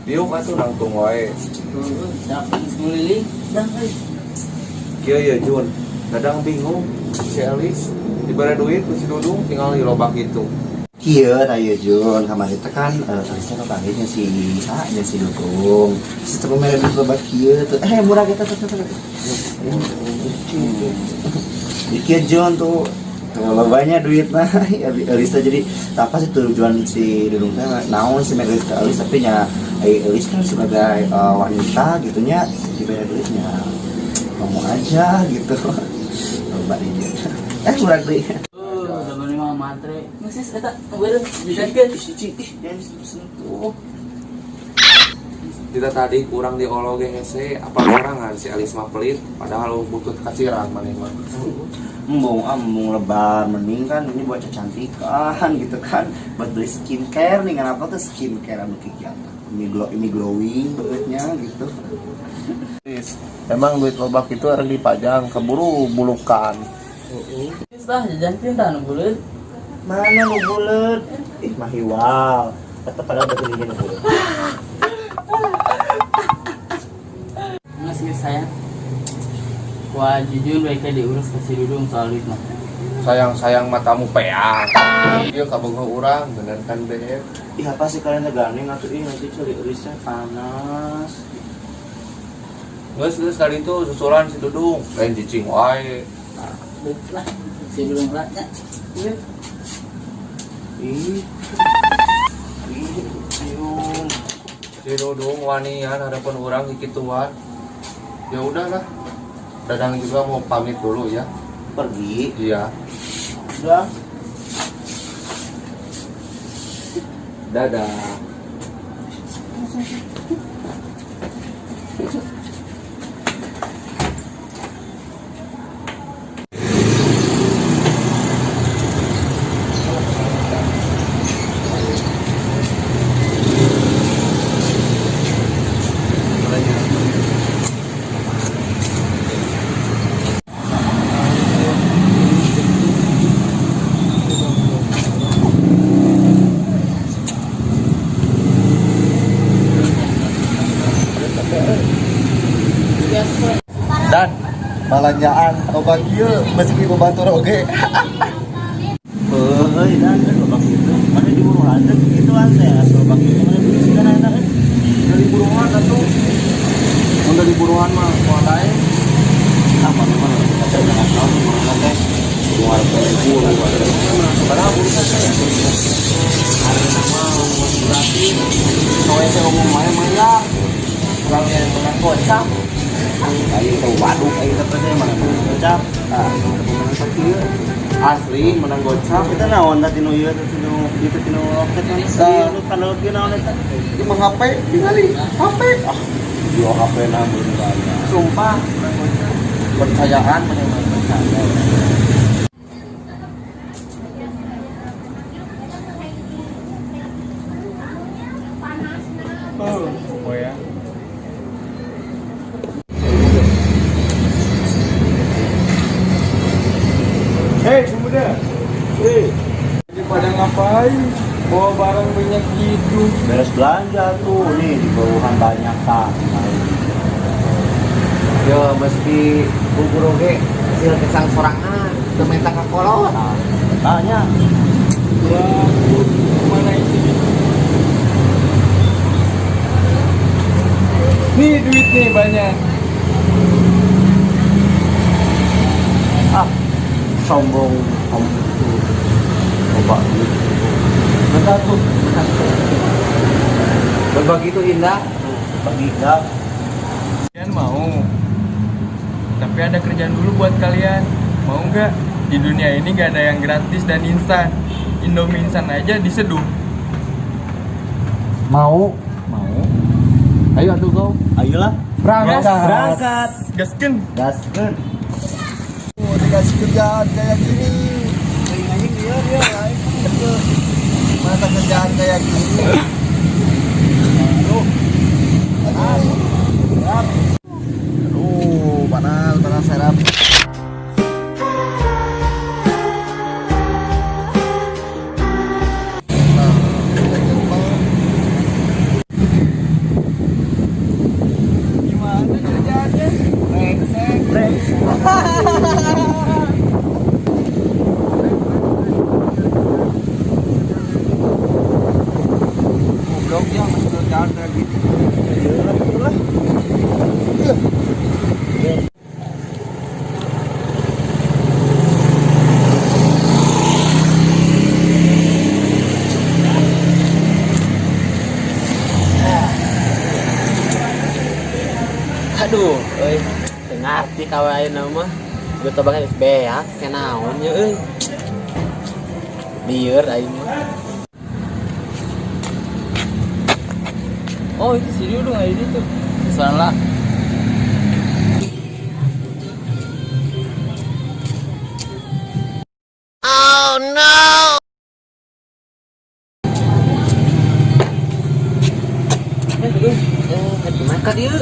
Diuk atuh nangtung wae. Heeh, siapa geus ngeliling dah euy. Kieu ya Jun, kadang bingung si Elis dibere duit ku si Dudung tinggal di lobak itu. Kieu tah ieu Jun, kamari teh kan Alisa papanggih jeung si saha jeung si Dudung. Si teu mere duit loba kieu tuh. Eh murah kita tuh tuh. Di kieu Jun tuh tuh banyak duit nah Alisa jadi apa sih tujuan si Dudung teh naon si mere duit ke Elis tapi nya Elis kan sebagai wanita gitunya dibere duitnya ngomong aja gitu loba di dia murah deui. Zaman ini mah matre. Geus geus eta beureum jajankeun. Ih, jangan sentuh. Kita tadi kurang diolo ge hese, apa sorangan si Elis mah pelit, padahal butut kasiran maneh mah. Embung ah, embung lebar, mending kan ini buat kecantikan gitu kan, buat beli skincare nih, kenapa tuh skincare anu kegiatan ini glow, ini glowing beutnya gitu. Lis, emang duit lobak itu erek dipajang keburu bulukan. Geus tah jajankeun tah nu buleud. Mana nu buleud? Ih, mahiwal. Tetep padahal betul ini nu buleud. Geus geus sayang. Wah, jujur mereka diurus ke si Dudung soal duit mah. Sayang-sayang matamu peang. Ieu kabogoh urang bener kan BF. Ih, apa sih kalian teh gandeng atuh ih nanti cari Elisnya panas. Geus geus tadi itu susulan si Dudung, lain cicing wae. Duit lah, si Dudung lah nya. Iya. Ih. Ih, cium. Si Dudung wanian hadapan urang kikituan. Ya udahlah. Dadang juga mau pamit dulu ya. Pergi. Iya. Udah. Dadah. Dan malanjaan loba kieu meski babatur oge. Heuy, dan kan lobak itu. Mana di buruhan teh gituan teh, lobak itu mana beli sih kan enak. Dari buruhan atuh. Mun dari buruhan mah moal lain. Ah, mana mana kaca jangan naon buruhan teh. Buruhan teh buru. Padahal buruhan teh. Hari nama berarti soe teh ngomong wae maya. Urang yang menang gocap. Aing teh waduk aing teh teh mana menang gocap. Ah, menang sakieu. Asli menang gocap. Kita naon teh tinu ieu teh tinu ieu teh tinu roket kan. Ieu nu panel kieu naon eta? Di mah HP tingali HP. Ah, Yo HP na bener banyak. sumpah menang gocap. Percayaan menang percaya. Oh ya. Hei pemuda. Hei. Lagi pada ngapain? Bawa barang banyak gitu. Beres belanja tuh nih di bawahan banyak tah. Yo meski bubur oge hasil kesang sorangan teu menta ka kolot. Tanya. Wah, mana isi? Nih duit nih banyak. Ah, sombong kamu tuh. Coba duit. Bentar tuh. Berbagi itu indah. Bagi dah. Kalian mau? Tapi ada kerjaan dulu buat kalian. Mau nggak? Di dunia ini nggak ada yang gratis dan instan. Indomie instan aja diseduh. Mau. Mau? Ayo atuh go. Ayolah. Berangkat. Berangkat. Gaskeun. Gaskeun. Oh, dikasih kerjaan kayak gini. Anjing dia dia lain. Masa kerjaan kayak gini. Aduh. Aduh. Aduh, panas, panas serap. Keadaan kayak gini. Iya lah, betul lah. Aduh, euy, teu ngarti ka ayeuna mah. Geus banget geus beak, kenaon nya euy. Lieur aing mah. Oh, itu si Dudung ada di situ. Kesana lah. Eh, eh, gimana ka dieu?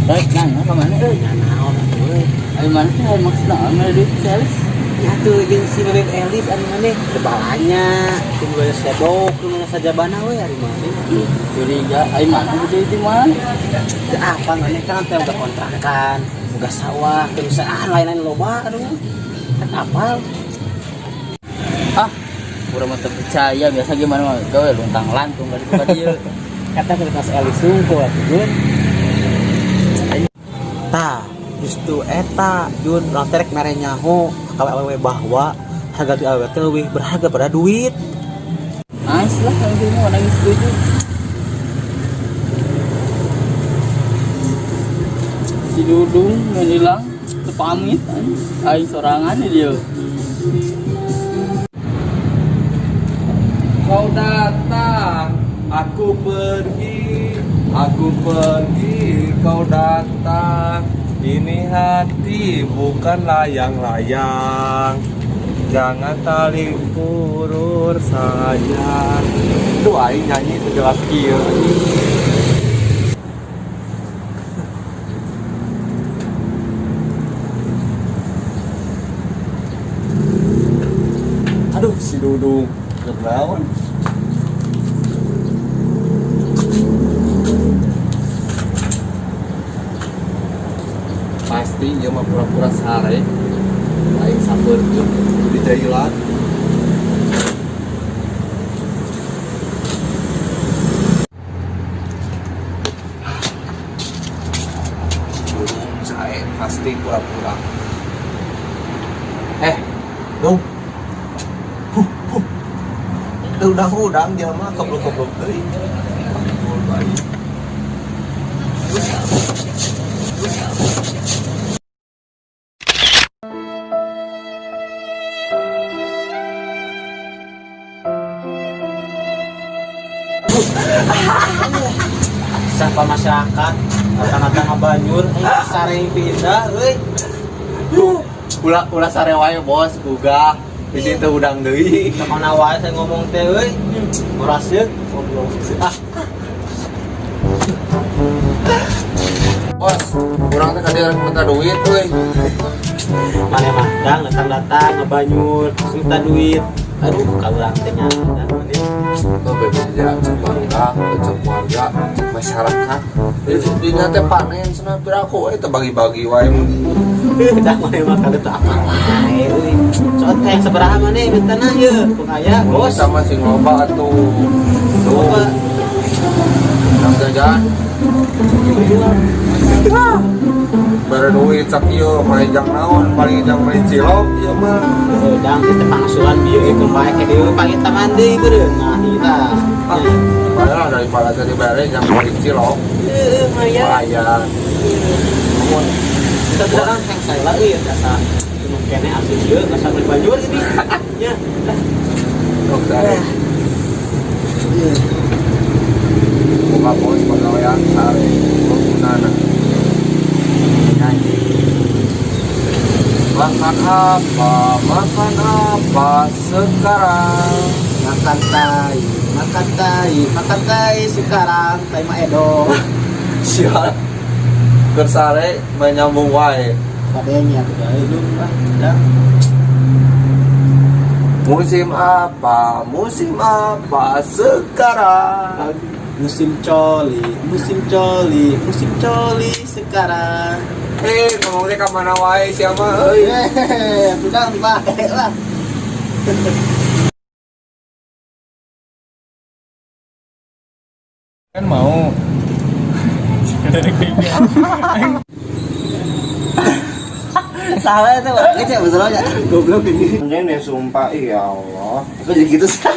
Baik, nanya ka mana? Eh, nya naon atuh euy. Ayo mana sih ayo maksudna mana duit si Elis? Ya tuh jeung si Bebek Elis ari maneh teu balanya, teu boga sedok, teu boga sajabana we ari maneh. Curiga, ayo mana duit di mana? Teu apa maneh kan teh boga kontrakan, boga sawah, teu bisa ah lain-lain loba aduh. Kan apal. Ah, urang mah teu percaya biasa gimana mah gawe luntang lantung dari ka dieu. Kata cerita si Elis sungguh atuh Jun. Tah, justru eta Jun urang teh rek mere nyaho ka awewe bahwa harga di awewe teh leuwih berharga pada duit. Nice lah kalau gitu mah nangis setuju. Si Dudung yang hilang, teu pamit anjing. Aing sorangan nih dia. Kau datang, aku pergi, aku pergi, kau datang. Ini hati bukan layang-layang. Jangan tarik ulur sayang. Duh, aing nyanyi sejelas kieu anjing. Aduh, si Dudung kenaon? Pasti dia mah pura-pura sare. Aing sampeurkeun di jailan. Dudung sare pasti pura-pura. Eh, Dung. Huh, huh. Udang-udang dia mah keblok-keblok teuing. Manggul bae. Siapa masyarakat datang-datang ngabanyur eh sare pindah euy. Ulah ulah sare wae bos, gugah. Di situ udang deui. Kemana wae saya ngomong teh euy. Ora sieun goblok. Ah, Bos, urang teh ka dieu rek minta duit euy. Maneh mah dang datang-datang ngebanyur terus minta duit. Aduh, ka urang teh nya dan maneh. Tuh bebeja cek warga, cek warga, cek masyarakat. Dinya teh panen cenah piraku we teh bagi-bagi wae. Dah maneh mah kagak teu apa wae euy. Soal teh yang sabaraha maneh mintana ieu? Ku aya Bos bos. sama sing loba atuh. Tuh, Loba. Nang jajan. Bare duit sakieu paling jang naon, paling jang beli cilok ieu mah. Dang teh pangasulan bieu ieu bae ke dieu panggil taman deui beureum. Nah, ieu tah. Ah, padahal daripada tadi bare jang beli cilok, Heueuh, lumayan. lumayan. Nuhun. Kita bilang yang saya lah euy jasa nu kene asli ieu asa beli banjur ini. Ya. Oke. Buka bos pagawean sare gunana. Nyanyi. Makan apa? Makan apa sekarang? Makan tai, makan tai, makan tai sekarang, tai mah edo. Siap. Keur sare menyambung wae. Padanya tuh bae lu ah, dah. Musim apa? Musim apa sekarang? Musim coli, musim coli, musim coli sekarang. Eh, ngomongnya ke mana wae siapa euy? Eh, sudah baik lah. Kan mau. Ada. Salah itu, itu ya betul aja. Goblok ini. Ini sumpah, ya Allah. Kok jadi gitu sih?